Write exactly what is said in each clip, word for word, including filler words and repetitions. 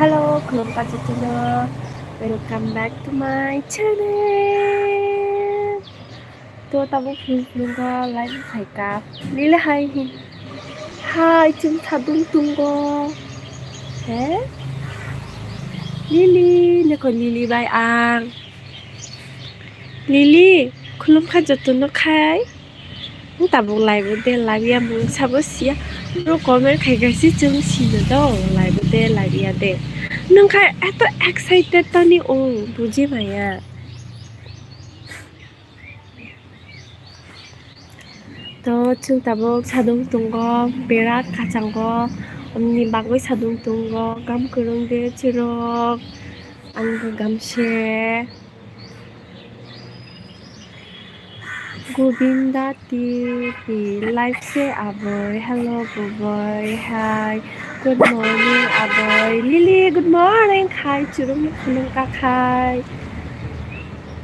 Hello, khulumkha jotono. Welcome back to my channel. To tabuk phulung phulungo live phaikha. Lili hai hin. Hai, chwng sadung tungo. He? Lili, nokho Lili bai ang. Lili, khulumkha jotono khai. Tabuk live o de live ya mung sabo siya. Bro comment khai khai si chwng sino do live o de live ya de. Nung khai eto excited toni o buji maya. To chwng tabuk sadung tungo, berak kachango, omni bagwi sadung tungo, gam kwrwng de chirok, ang gamse. Govinda T V live se aboi. Hello boi, hi. Good morning aboi. Lily, good morning khai. Churung ni khulung ka khai.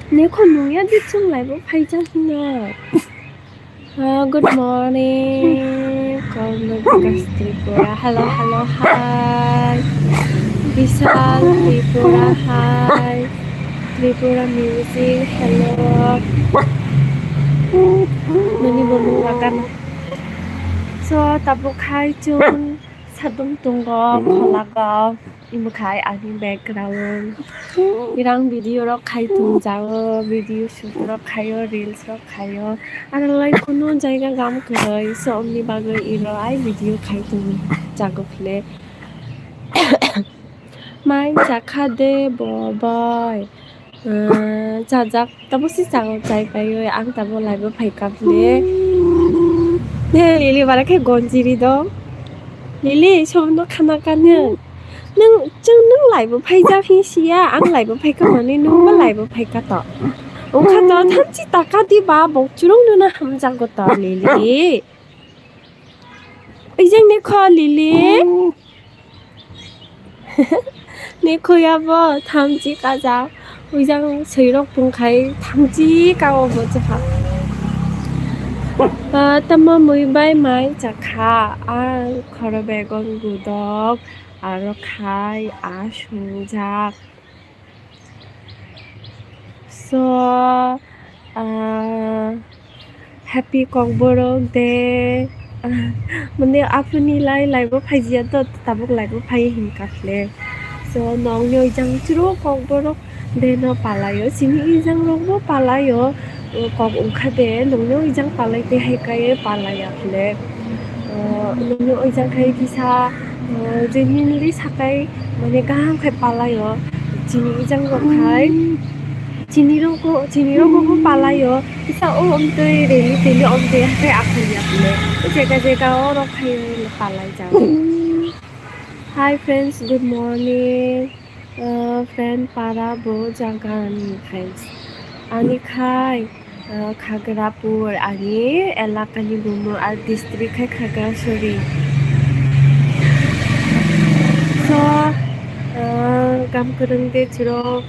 Ne khulung ya di chung live o phai jak hino. Ah, good morning, Korno Bikas Tripura. Hello, hello, hi. Bishal Tripura, hi. Tripura Music, hello. Nini bo nung lagan. So, tabuk khai chun sadung tungo, kholago. Imo khai ani background. Irang video rok khai tong jago, video shoot rok khaio, reels rok khaio. Aro lai kuno jaiga gam kwrwi, so omni bagwi iro ai video khai tong jago phile. Mai chakha de bo bai. Ah, chajak tamo si chao chai pai oi, ang tamo live o phai kha phile. Ne Lily bara khe gonjiri dong. Lily, sobo no khana ka nung. Nung, chwng nung live o phai ja phi siya, ang live o phai kha mani nung ba live o phai kha to. Ongkha to thamchi taka di ba bok churung nuna hamjak go to Lily. Ijang ne kho Lily. Ne khoya bo thamchi kaja. Ujang soirok tongkhai thamchi kao bo chakha. Ah, tamo mui bai mai chakha. Ang khoro begon gudok, aro khai, a sungjak. So, ah, Happy Kokborok Day. Mane aphuni lai live o phaijiya to, tabuk live o phai hinkha khle. So, nongni ojang chwro Kokborok Day no palaio, chini ijang rok bo palaio. O kok ongkha de, nongni ojang palai de hai kai palaiya khle. O, nongni ojang khai kisa, o, genuinely sakai, mane kaham khai palaio. Chini ijang rok khai. Chini rogo, chini rogo bo palaio. Kisa o omtwi reli teli omtwi hatai akhor ya pile. Jega jega o rok khai palai jago. Hi friends, good morning. Uh, friend para bo jaga ni friends. Ani khai, uh, Khagrapur, ani elaka ni bumo ar district khai Khagrasori. So, uh, gam kwrwng de chwrok.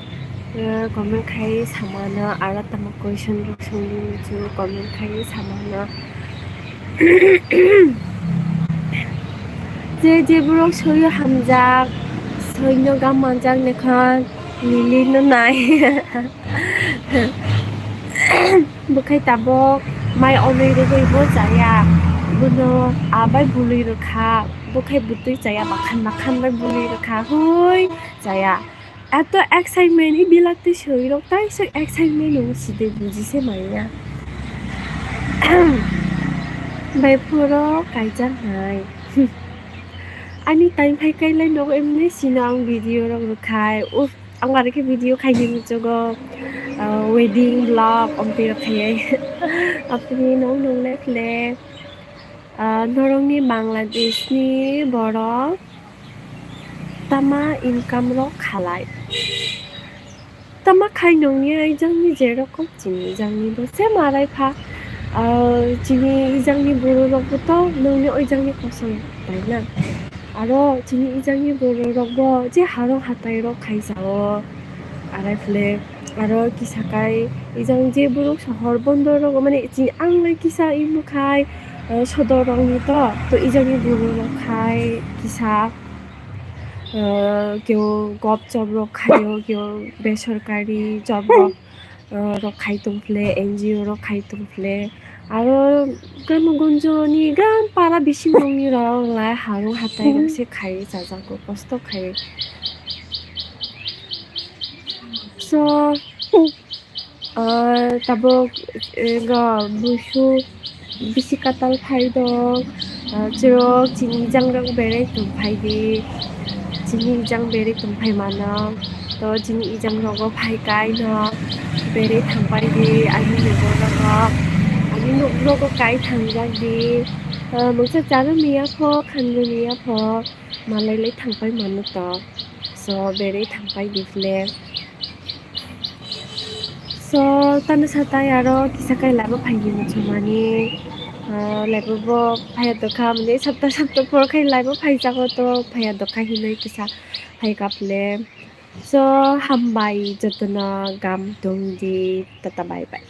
Comment khai samano, aro tamo question rok songwi muchungo comment khai samano. Je je borok soyo hamjak, soino gam manjak lekha Lily no nai. Bwkhai tabok mai onwi rwgwi bo chaya, bono abai bului rwkha, bwkhai bwtwi chaya, bakhan bakhan bai bului rwkha, hui chaya. Eto excitement, i bilak tei soi rok tai sok excitement no side buji se manya. Bai phuro kaijak nai. Ani time phai kai lai nogo emni sino ang video rok rwkhai. Uff, ang aro khe video khaini muchugo. Ah, wedding vlog omtwi rok khai. Apni nong nong le khle. Ah, norokni Bangladesh ni borok tama income rok khalai. Tama khai nongni ijangni je rokom chini ijangni bo se marai pha. Ah, chini ijangni buru rok bo to nongni ijangni kosong tai na. Aro chini ijangni buru rok bo je harong hatai rok khai jao. Arai phile aro kisa kai ijang je borok sohor bondor rok mane chini ang lai kisa imo khai, eh, sodor rok ni to, to ijangni buru rok khai kisa. ah, keo gov job rok khaio, keo besorkari job rok, ah, rok khai tong phle, N G O rok khai tong phle. Aro Gramagunjoni gram para bising nongni rok lai harung hatai rok se khai chajago, kosto khai. So, ah, tabuk, eh, ga busu bisi katal phai dok, ah, chwrok chini jang rok berai tong phai di, chini jang berai tong phai mano, to chini ijang rogo phai kai no berai thang pai di, ani nugo rogo, ani nuk rogo kai thang jak di, ah, mungsa charo miya pho, khango miya pho, malai lai thang pai mano to, so berai thang pai di phle. So, tano satai aro kisa kai laibo phai hinwi chumani. Ah, laibo bo phaiya dokha, mane sapta sapta por khai laibo phai jago to phaiya dokha hinwi kisa phai kaple. So, hambai jotono gam tong di, tata bye bye.